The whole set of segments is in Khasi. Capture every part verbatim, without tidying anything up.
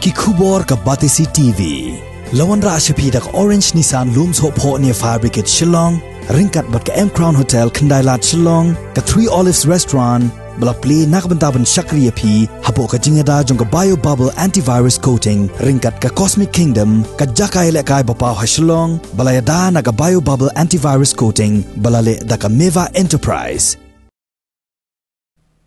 Ki khubor ka Batesi T V. La wanrah sha phi da ka Orange Nissan Lum Sohphoh near Fire Brigade Shillong, ryngkat bad ka M Crown Hotel Khyndailad Shillong, ka Three Olives Restaurant, ba la plie na ka bynta ban shakri ïa phi hapoh ka jingïada jong ka Bio Bubble Antivirus Coating, ryngkat ka Cosmic Kingdom, ka jaka ïalehkai ba paw ha Shillong, ba la ïada na ka Bio Bubble Antivirus Coating, ba la leh da ka Meva Enterprise.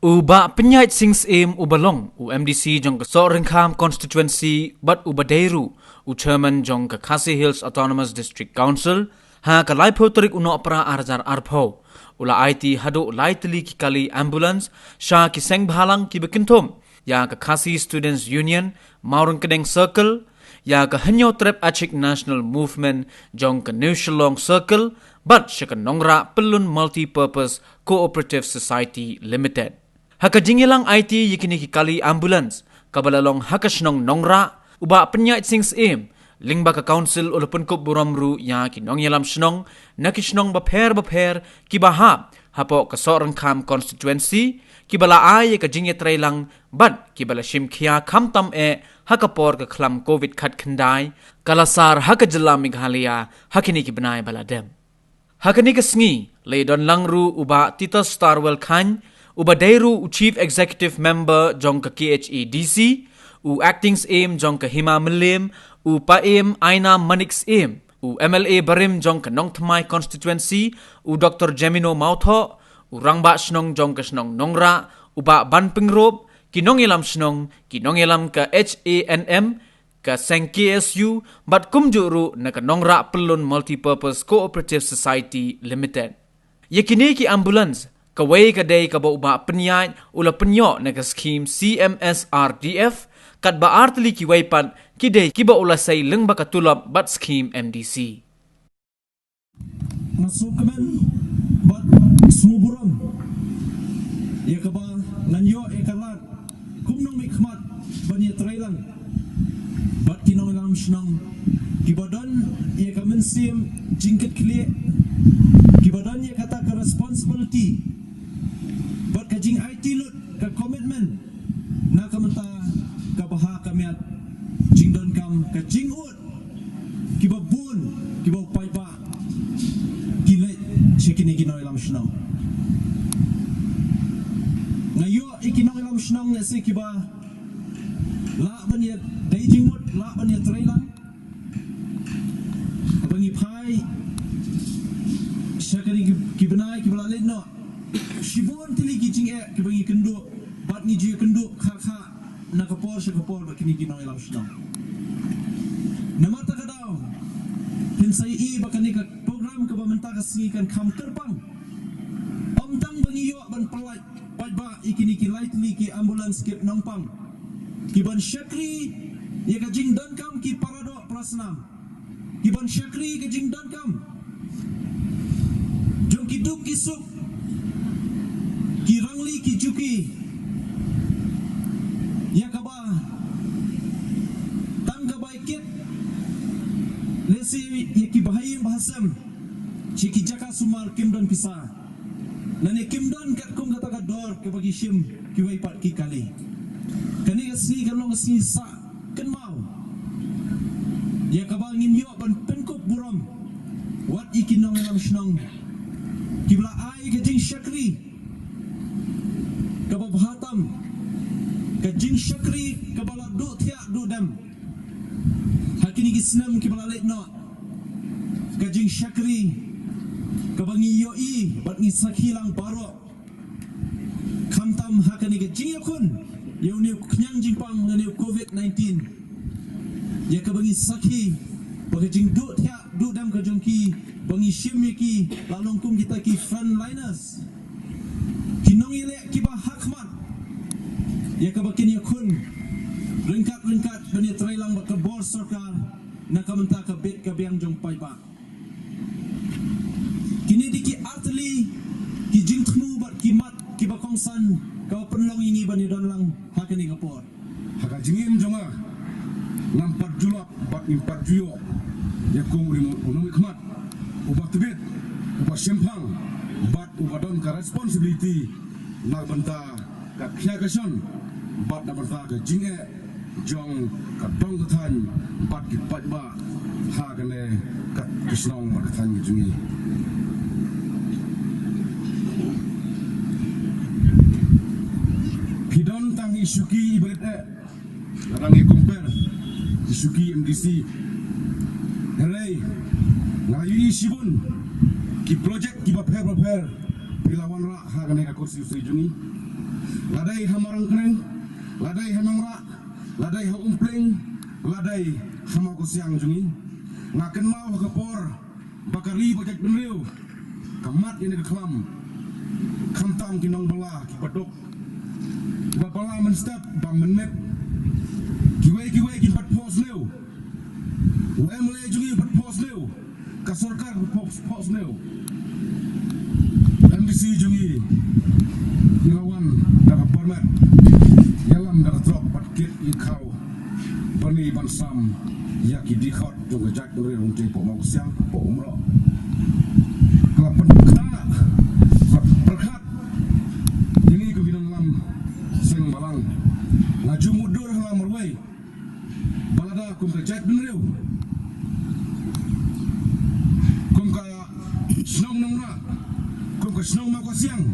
U Bah Pynïaid Sing Syiem uba long u M D C jong ka Sohryngkham Constituency bad uba dei ruh u Chairman jong ka Khasi Hills Autonomous District Council, ha ka laiphew tarik u Nohprah ar hajar arphew, u la aiti haduh lai tylli ki kali ambulance sha ki seng bhalang kiba kynthup ïa ka Khasi Students Union, Mawryngkneng Circle, ïa ka Hynñiewtrep Achik National Movement jong ka New Shillong Circle, bad sha ka Nongrah Pyllun Multipurpose Cooperative Society Limited. Ha ka jingïalang aiti ïa kine ki kali ambulance, kaba la long ha ka shnong Nongrah, u Bah Pynïaid Sing Syiem, lyngba ka Council u la pynkup burom ruh ïa ki nongïalam shnong na ki shnong bapher bapher kiba hap hapoh ka Sohryngkham Constituency, kiba la ai ïa ka jingïatreilang bad kiba la shim khia khamtam eh ha ka por ka khlam Covid khatkhyndai ka la sar ha ka jylla Meghalaya ha kine ki bnai ba la dep. Ha kane ka sngi, la ïadon lang ruh u Bah Titus Starwell Chyne, uba dei ruh u Chief Executive Member jong ka K H A D C, u Acting Syiem jong ka Hima Mylliem, u Paiem Ainam Manik Syiem, u M L A barim jong ka Nongthymmai Constituency, u Doktor Jemino Mawthoh, u Rangbah Shnong jong ka shnong Nongrah, u Bah Banpyngrope, ki nongïalam shnong, ki nongïalam ka H A N M, ka seng K S U, bad kumjuh ruh na ka Nongrah Pyllun Multipurpose Cooperative Society Limited. Ïa kine ki ambulance, kawei ka dei kaba u Bah Pynïaid u la pynïoh na ka skhim C M S R D F, katba ar tylli kiwei pat ki dei kiba u la sei lyngba ka tulop bad skhim M D C. Nga sngewkmen bad sngewburom ïa kaba ngan ïoh ïa ka lad kum nongmihkhmat ban ïatreilang bad ki nongïalam shnong kiba don ïa ka mynsiem jingkitkhlieh, kiba don ïa kata ka responsibility bad ka jingaiti lut, ka commitment na ka bynta ka bha ka miat jingdonkam, ka jingud kiba bun, kiba u paidbah ki leit sha kine ki nongïalam shnong. Nga ïoh ïa ki nongïalam shnong lehse kiba lah ban ïadei jingmut, lah ban ïatreilang. Haba ngi phai sha kine ki, ki bnai kiba la leit noh, shibun tylli ki jingeh kiba ngi kynduh bad ngi ju ïakynduh kha kha na ka por sha ka por bad kine ki nongïalam shnong. Namar kata ka daw, phin sa ïohi ba kane ka program kaba mynta ka sngi kan kham kyrpang. Ym tang ba ngi ïoh ban pyllait paidbah ïa kine ki lai tylli ki ambulance kit nongpang, ki ban shakri ïa ka jingdonkam ki paradoh parasnam, ki ban shakri ka jingdonkam jong ki duk ki suk, ki rangli ki juki, ïa kaba tang ka bai kit lehse ïa ki bahaïing bahasem sha ki jaka sumar kim don pisa, lane kim don katkum kata ka dor kaba ki shim kiwei pat ki kali. Kane ka sngi kan long ka sngi sah kynmaw ïa kaba ngin ïoh ban pynkup burom wat ïa ki nongïalam shnong kiba la ai ka jingshakri kaba bha tam, ka jingshakri kaba la duh thiah duh dem ha kine ki snem kiba la leit noh, ka jingshakri kaba ngi ïohi bad ngi sakhi lang baroh, khamtam ha kane ka jingïakhun ïa une u khñiang jingpang lane u Covid nineteen, ïa kaba ngi sakhi ba ka jingduh thiah duh dem ka jong ki ba ngi shim ïa ki la long kum kita ki frontliners, ki nongïaleh kiba ha khmat, ïa kaba kin ïakhun ryngkat ryngkat ban ïatreilang bad ka bor sorkar na ka bynta ka bit ka biang jong paidbah. Kine dei ki artylli ki jingthmu bad ki mat kiba kongsan kaba pynlong ïa ngi ban ïadon lang ha kane ka por. Ha ka jingim jong nga, ngam pat ju lap bad ngim pat ju ïoh ïa kum u nongmihkhmat uba tbit, uba shemphang bad uba don ka responsibility na ka bynta ka khia ka shon bad na ka bynta ka jingeh jong ka dong ka thaiñ bad ki paidbah ha kane ka, ka shnong bad ka thaiñ ka jong ngi. Phi don tang i shuki i barit eh. Lada ngi compare i shuki M D C. Hynrei nga ïohi shibun ki project kiba pher ba pher phi la wanrah ha kane ka constituency jong ngi. Lada i ha Marangkneng, lada i ha Nongrah, lada i ha Umplieng, lada i ha Mawkasiang jong ngi. Nga kynmaw ha ka por ba ka ri ba jaitbynriew ka mad ïa kane ka khlam, khamtam ki nongbylla kiba duk, kiba bylla mynstep ba mynmiet. Kiwei kiwei kim pat phohsniew. U M L A jong ngi pat phohsniew. Ka sorkar pat phohsniew. M D C jong ngi, ngi la wan da ka permit, ïalam da ka trok bad kit i khaw ban ïa ban sam ïa ki dkhot jong ka jaitbynriew, hynrei hapoh Mawkasiang, hapoh Umrah. Ka la pynktah, ka la pyrkhat ïa ngi kum ki nongïalam seng balang. Nga ju mutdur ha la marwei ba lada kum ka jaitbynriew, kum ka shnong Nongrah, kum ka shnong Mawkasiang,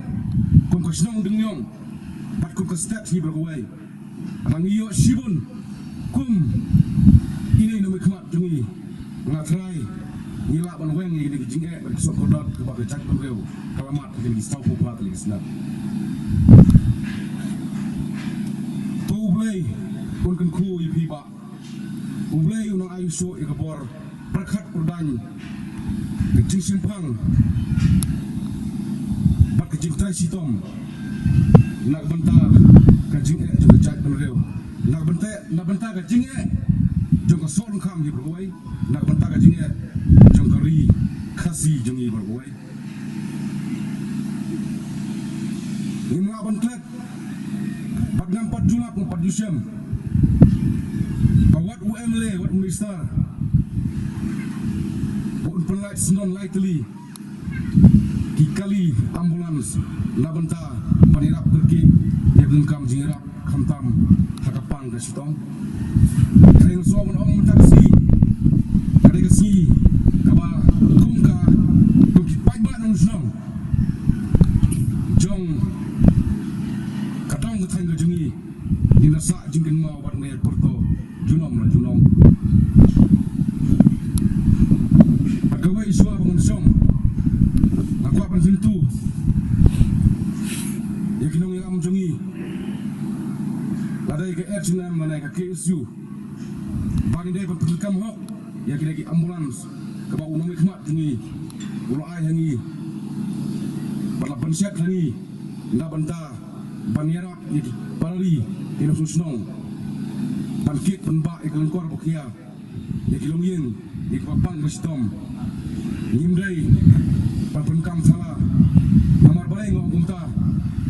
kum ka shnong Dingïong, bad kum ka stet hi baroh kawei, ba ngi ïoh shibun kum ine i nongmihkhmat jong ngi. Nga trai ngi lah ban weng ïa kine ki jingeh bad ki sohkordor kaba ka jaitbynriew ka la mad ha kine ki sawphew phra tylli ki snem. To U Blei un kyrkhu ïa phi Bah. U Blei un nang ai shuh ïa ka bor pyrkhat pyrdaiñ, ka jingshemphang bad ka jingtrei shitom na ka bynta ka jingeh jong ka jaitbynriew, na ka bynta, na ka bynta ka jingeh jong ka soh lyngkham hi baroh kawei, na ka bynta ka jingeh jong ka ri Khasi jong ngi baroh kawei. Ngim lah ban klet bad ngam pat ju lap, ngam pat ju shem ba wat u M L A, wat u minister ba un pynlait syndon lai tylli ki kali ambulance na bynta ban ïarap kyrkieh ïa ka donkam jingïarap khamtam ha ka pang ka shitom. Hynrei nga sngewbha ban ong mynta ka sngi ka dei ka sngi kaba kum ka, kum ki paidbah nongshong jong ka dong ka thaiñ ka jong ngi, ngin da sah jingkynmaw bad ngin ïa pyrto junom la junom. Bad kawei shuwa ba ngan shong, nga kwah ban kyntu ïa ki nongïalam jong ngi, lada ïa ka H N M lane ka K S U, ba ngin dei ban pyndonkam hok ïa kine ki ambulance kaba u nongmihkhmat jong ngi u la ai ha ngi bad la pynshet ha ngi na bynta ban ïarap ïa ki para ri, ki nongshong shnong, ban kit pynbah ïa ka lyngkor ba khia, ïa ki longïing, ïa kiba pang ba shitom. Ngim dei ban pyndonkam sala. Namar balei nga ong kumta?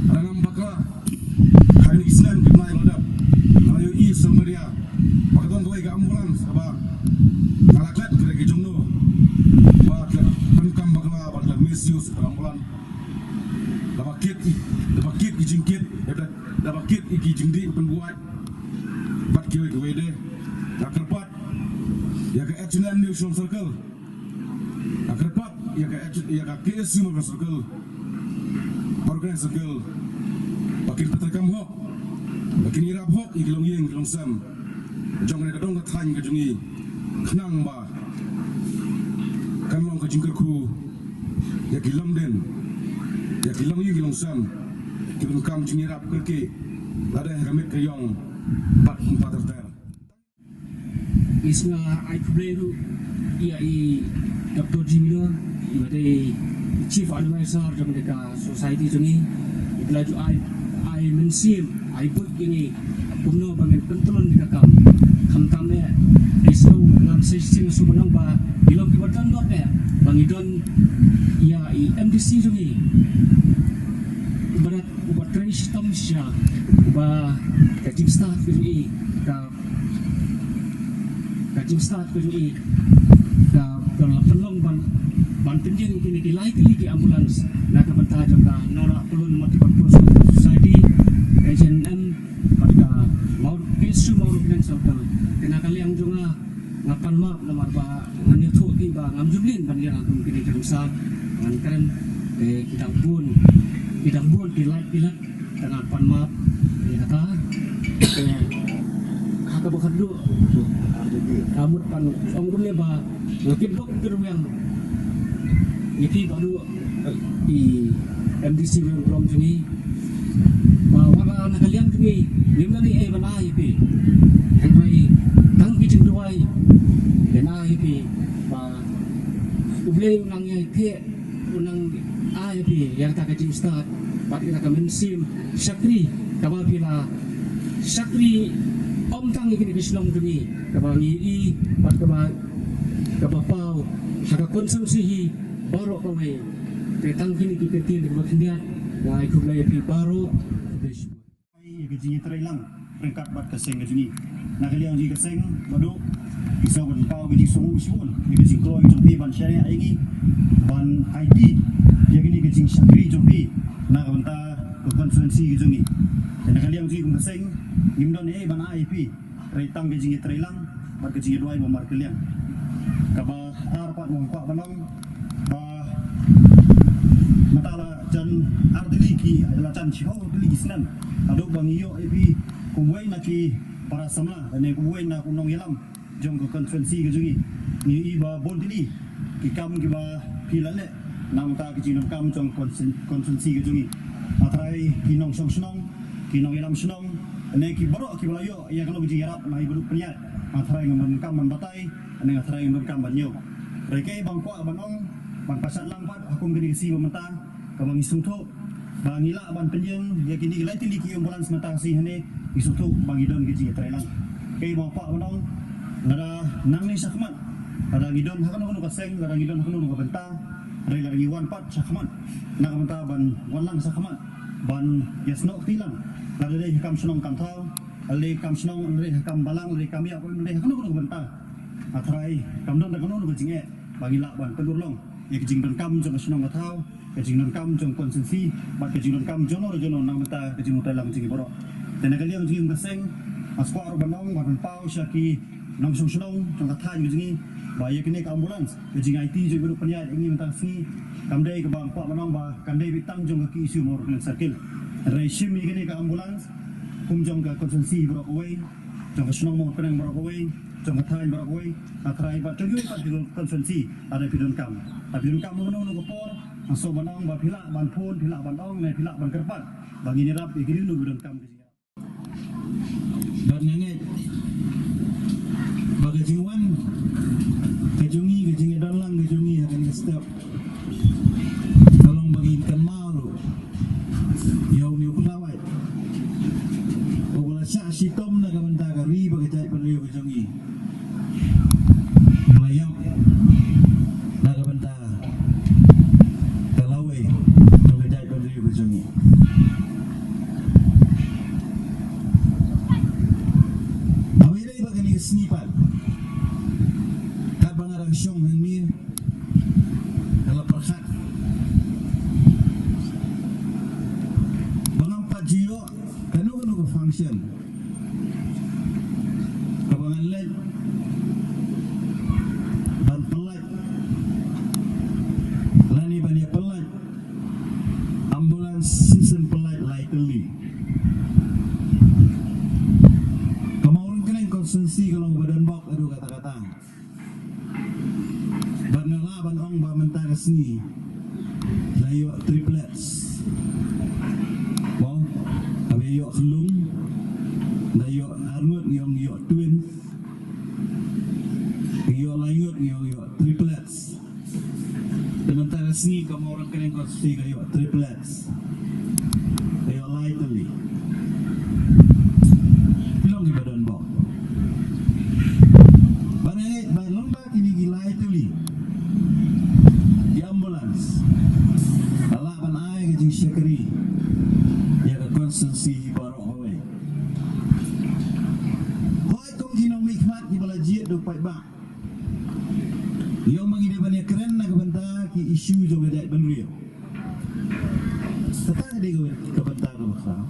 Lada ngam bakla ha kine ki snem ki bnai ba la dep, nga la ïohi social media ba ka don kawei ka ambulance kaba nga la klet, ka dei ka jongno, ba ka la pyndonkam bakla, ba ka la misuse ka ambulance. Da ba kit, da ba kit ki jingkit, da ba kit ki jingdih pynbuaid bad kiwei kiwei de. Nga kyrpad ïa ka H N M New Shillong Circle, nga kyrpad ïa ka H, ïa ka K S U Mawkyrwat Circle, Mawkyrwat Circle, ba kin pyndonkam hok, ba kin ïarap hok ïa ki longïing ki longsem jong kane ka dong ka thaiñ ka jong ngi, khnang ba kan long ka jingkyrkhu ïa ki longdien, ïa ki longïing ki longsem, kiba donkam jingïarap kyrkieh, lada ha ka miet ka ïong bad kumta ter ter. Is nga ai khublei ruh ïa i Doctor Jimmy Lor, iba dei Chief Advisor jong ka society jong ngi, iba la ju ai, ai mynsiem, ai buit ïa ngi kumno ba ngin pyntlun ïa ka kam. Khamtam eh, i sngew, ngam shisien sngewbha ba ngi long kiba don bor eh ba ngi don ïa i M D C jong ngi, uba da, uba trei shitom shisha, uba ka jingstad ka jong i, ka, ka jingstad ka jong i ka, ka la pynlong ban, ban pynïeng ïa kine ki lai tylli ki ambulance na ka bynta jong ka Nongrah Pyllun Multipurpose Society, H N M, bad ka Mawkyrwat K S U Ruh kren sawdong. Te na ka liang jong nga, nga pan map namar ba ngan ïathuh ki ba ngam ju mlien ban ïa kum kine ki rynsan. Ngan kren, te ki dang bun, ki dang bun ki lait ki lait. Te ngan pan map ïa kata. Te ha kaba khatduh, ka mut ban ong kumne ba nga kit bok kit rwiang ïa phi ba duh i M D C weng burom jong ngi. Ba wat la na ka liang jong ngi ngim don ei ei ban ai ïa phi. Hynrei tang ki jingduwai ban ai ïa phi ba U Blei u nang ïai theh, u nang ai ïa phi ïa kata ka jingstad bad ïa kata ka mynsiem shakri kaba phi la shakri ym tang ïa kine ki shnong jong ngi kaba ngi i bad kaba kaba paw ha ka constituency hi baroh kawei. Te tang kine ki ktien kiba khyndiat, nga ai khublei ïa phi baroh. Khublei shibun. Ïa ka jingïatreilang ryngkat bad ka seng ka jong ngi. Na ka liang jong ka seng Baduh, ngi sngewbha ban paw ka jingsngewnguh shibun ïa ka jingkloi jong phi ban shaniah ïa ngi ban aiti ïa kane ka jingshakri jong phi na ka bynta ka constituency ka jong ngi. Te na ka liang jong ngi kum ka seng ngim don ei ei ban ai ïa phi. Hynrei tang ka jingïatreilang bad ka jingïaduwai ba markylliang. Kaba ar pat nga kwah ban ong ba mynta la jan ar tylli ki, la jan shiphew tylli ki snem haduh ba ngi ïoh ïa phi kum uwei na ki para samla lane kum uwei na u nongïalam jong ka constituency ka jong ngi. Ngi i ba bun tylli ki kam kiba phi la leh na ka bynta ka jingdonkam jong constituen-, constituency ka jong ngi. Nga tharai ki nongshong shnong, ki nongïalam shnong, ne ki baroh kiba la ïoh ïa kano ka jingïarap na i Baduh Pynïaid, nga tharai ngam donkam ban batai, ne nga tharai ngam donkam ban ñiew. Hynrei kaei ba nga kwah ban ong, ban pynshad lang pat ha kum kane ka sngi ba mynta, kaba ngi sngewthuh ba ngi lah ban pynïeng ïa kine ki lai tylli ki ambulance mynta ka sngi hangne, ngi sngewthuh ba ngi don ka jingïatreilang. Kaei ba nga kwah ban ong, lada nangne shakhmat, lada ngi don ha kano kano ka seng, lada ngi don ha kano kano ka bynta, hynrei lada ngi wan pat shakhmat na ka bynta ban wan lang shakhmat ban ïasnoh kti lang, lada dei ha kam shnong kam thaw, lada dei ha kam shnong, lada dei ha kam balang, lada dei ha kam ïap, lada dei ha kano kano ka bynta, nga tharai kam don da kano kano ka jingeh ba ngi lah ban pynurlong ïa ka jingdonkam jong ka shnong ka thaw, ka jingdonkam jong constituency bad ka jingdonkam jong no jong no na ka bynta ka jingmut treilang jong ngi baroh. Te na ka liang jong ngi kum ka seng, nga sngewkwah ruh ban ong, ban pynpaw sha ki nongshong shnong jong ka thaiñ ka jong ngi ba ïa kane ka ambulance, ka jingaiti jong i Baduh Pynïaid ïa ngi mynta ka sngi, kam dei kaba nga kwah ban ong ba kan dei beit tang jong ka K S U Mawryngkneng Circle. Hynrei shim ïa kane ka ambulance kum jong ka constituency baroh kawei, jong ka shnong Mawryngkneng baroh kawei, jong ka thaiñ baroh kawei, nga tharai bad jong kiwei pat ki constituency, lada phi donkam, lada phi donkam ha kano kano ka por, nga sngewbha ban ong ba phi lah ban phone, phi lah ban ong, ne phi lah ban kyrpad ba ngin ïarap ïa kino kino kiba donkam ka jingïarap. Bad nga ngeit ba ka jingwan ka jong ngi, ka jingïadon lang ka jong ngi ha kane ka step, ka long ba ngin kynmaw ruh ïa une u khlawait uba la shah shitom na ka bynta ka ri bad ka jaitbynriew ka jong ngi, ba la ïap na ka bynta ka lawei jong ka jaitbynriew ka jong ngi. Haba ïadei bad kane ka sngi pat, katba nga dang shong hangne, nga la pyrkhat ba ngam pat ju ïoh kano kano ka function kaba ngan leit ban pyllait lane ban ïa pyllait ambulance shisien pyllait lai tylli. Ka Mawryngkneng constituency ka long kaba donbok haduh katta katta. Bad nga lah ban ong ba mynta ka sngi la ïoh triplets. Mo, haba ïoh khyllung, la ïoh arngut, ngi ong ïoh twins. Ngi ïoh laingut, ngi ong ïoh triplets. Te mynta ka sngi ka Mawryngkneng constituency ka ïoh triplets. Ka ïoh lai tylli. Ki long kiba donbok. Bad nga ngeit ba lyngba kine ki lai tylli ki ambulance, ka lah ban ai ka jingshakri ïa ka constituency baroh kawei. Hooid, kum ki nongmihkhmat kiba la jied da u paidbah, ïoh ma ngi dei ban ïakren na ka bynta ki issue jong ka jaitbynriew. Kata ka dei ka bynta kaba khraw.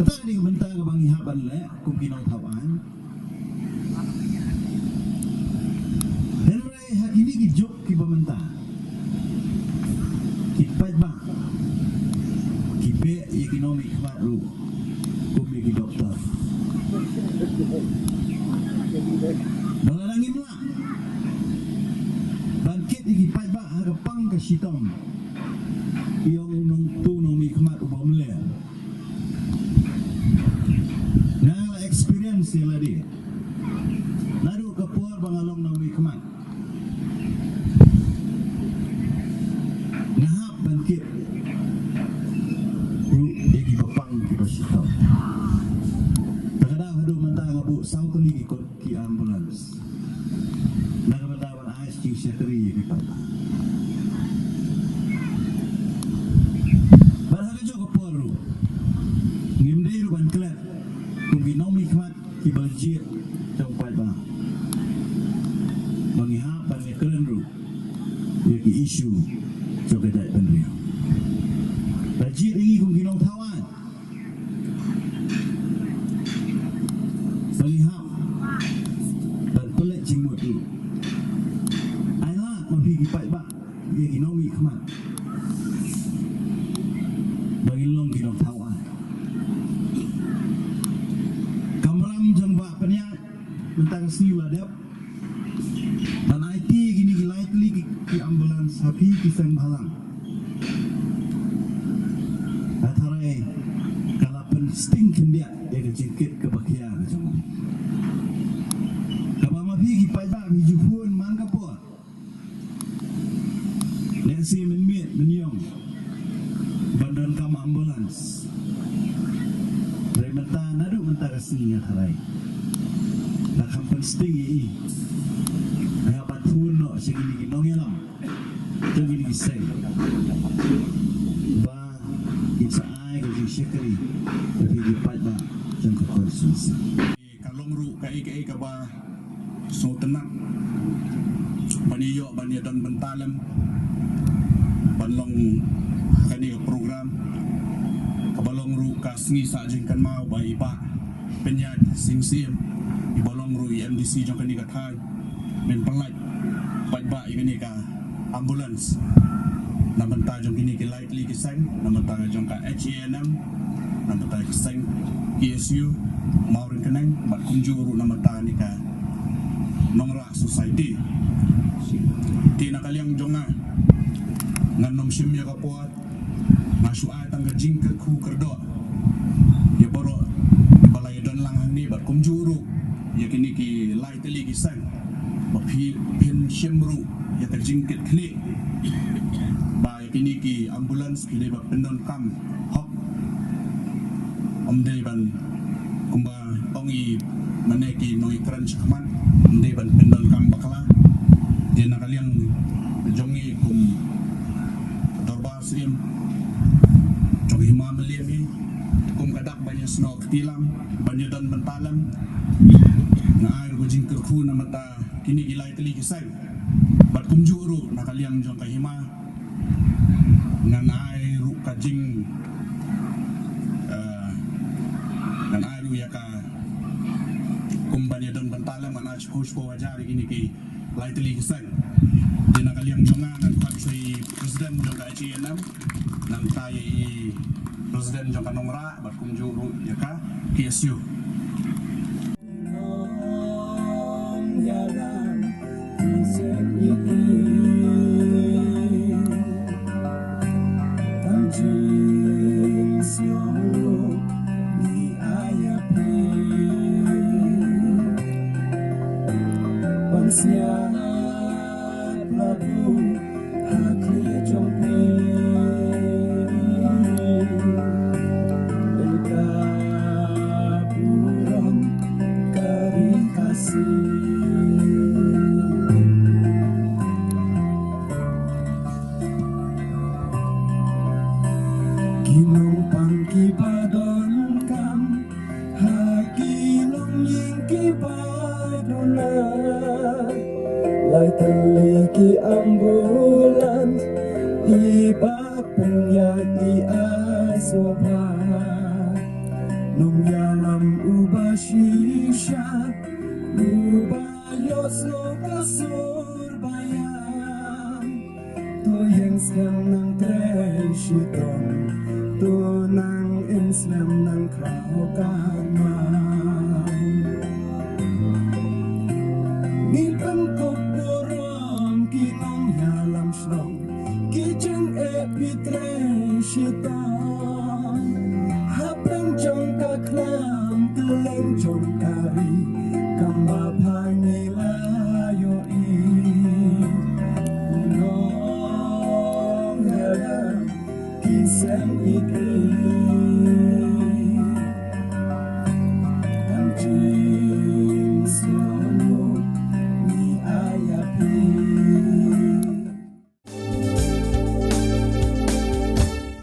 Kata ka dei Mynta kaba ngi hap ban leh kum ki nongthaw aiñ. Hynrei ha kine ki juk kiba mynta, ki paidbah ki beh ïa ki nongmihkhmat ruh kum ïa ki doktor. Ba lada ngim lah ban kit ïa ki paidbah ha ka pang ka shitom, ïa u nongtu nongmihkhmat uba mlien. Nga la experience ïa lade naduh ka por ba nga long nongmihkhmat. Nga hap ban kit ruh ïa kiba pang kiba shitom. Ta ka daw haduh mynta nga buh saw tylli ki kot ki ambulance. Na ka bynta ban ai shakri ïa ki paidbah. Bad ha kajuh ka por ruh ngim dei ruh ban klet kum ki nongmihkhmat kiba jied jong u paidbah. Ba ngi hap ban ïakren ruh ïa ki issue jong ka jaitbynriew. La jied ïa ngi kum ki nongthaw aiñ. Ba ngi hap ban pynleit jingmut ruh. Ai lad ma phi ki paidbah ïa ki nongmihkhmat ba ngin long ki nongthaw aiñ. Kamram jong Bah Pynïaid mynta ka sngi la dep ban aiti kine ki lai tylli ki, ki ambulance ha phi ki seng bhalang. Nga tharai ka la pynsting khyndiat ïa ka jingkit kaba khia ka jong ngi. Kaba ma phi ki paidbah phi ju phone man ka por. Lehse mynmiet mynïong ban donkam ambulance. Hynrei mynta, naduh mynta ka sngi nga tharai la kham pynsting ïa i. Nga hap ban phone noh sha kine ki nongïalam jong kine ki seng ba kin sa ai ka jingshakri ïa phi ki paidbah jong ka constituency. Ka long ruh kaei kaei kaba sngewtynnat ban ïoh ban ïadon bynta lem ban long ha kane ka program, kaba long ruh ka sngi sah jingkynmaw ba i Bah Pynïaid Sing Syiem, iba long ruh i M D C jong kane ka thaiñ, men pynlait paidbah ïa kane ka ambulance na bynta jong kine ki lai tylli ki seng, na bynta jong ka H A N M, na bynta ki seng K S U Mawryngkneng, bad kumjuh ruh na bynta kane ka Nongrah Society. Te na ka liang jong nga, ngan nym shim ïa ka por, nga shu ai tang ka jingkyrkhu kyrdoh ïa baroh ba la ïadon lang hangne, bad kumjuh ruh ïa kine ki lai tylli ki seng ba phi, phin shim ruh ïa ka jingkitkhlieh ba ïa kine ki ambulance ki dei ban pyndonkam hok. Ym dei ban, kumba ong i mane ki nongïakren shakhmat, ym dei ban pyndonkam bakla. Te na ka liang jong ngi kum dorbar Syiem jong ka Hima Mylliem hi, kum ka dak ban ïasnoh kti lang, ban ïadon bynta lem, nga ai ruh ka jingkyrkhu na bynta kine ki lai tylli ki seng. Bad kumjuh ruh na ka liang jong ka hima, ngan ai ruh ka jing, eh, ngan ai ruh ïa ka, kum ban ïadon bynta lem, ngan ai shiphew shiphew hajar ïa kine ki lai tylli ki seng. Te na ka liang jong nga ngan khot sha i president jong ka H A N M, nangta ïa i president jong ka Nongrah, bad kumjuh ruh ïa ka K S U. Ki nongpang kiba donkam ha ki longïing kiba duna, lai tylli ki ambulance i Bah Pynïaid i ai sngewbha. Nong Uba ïohsngew ka sur ba ïam, to ïeng slem nang trei shitom, to nang im slem nang khraw kamai. Ngi pynkup burom ki nongïalam shnong, ki jingeh phi trei shitom. Hapdeng jong ka khlam kylleng jong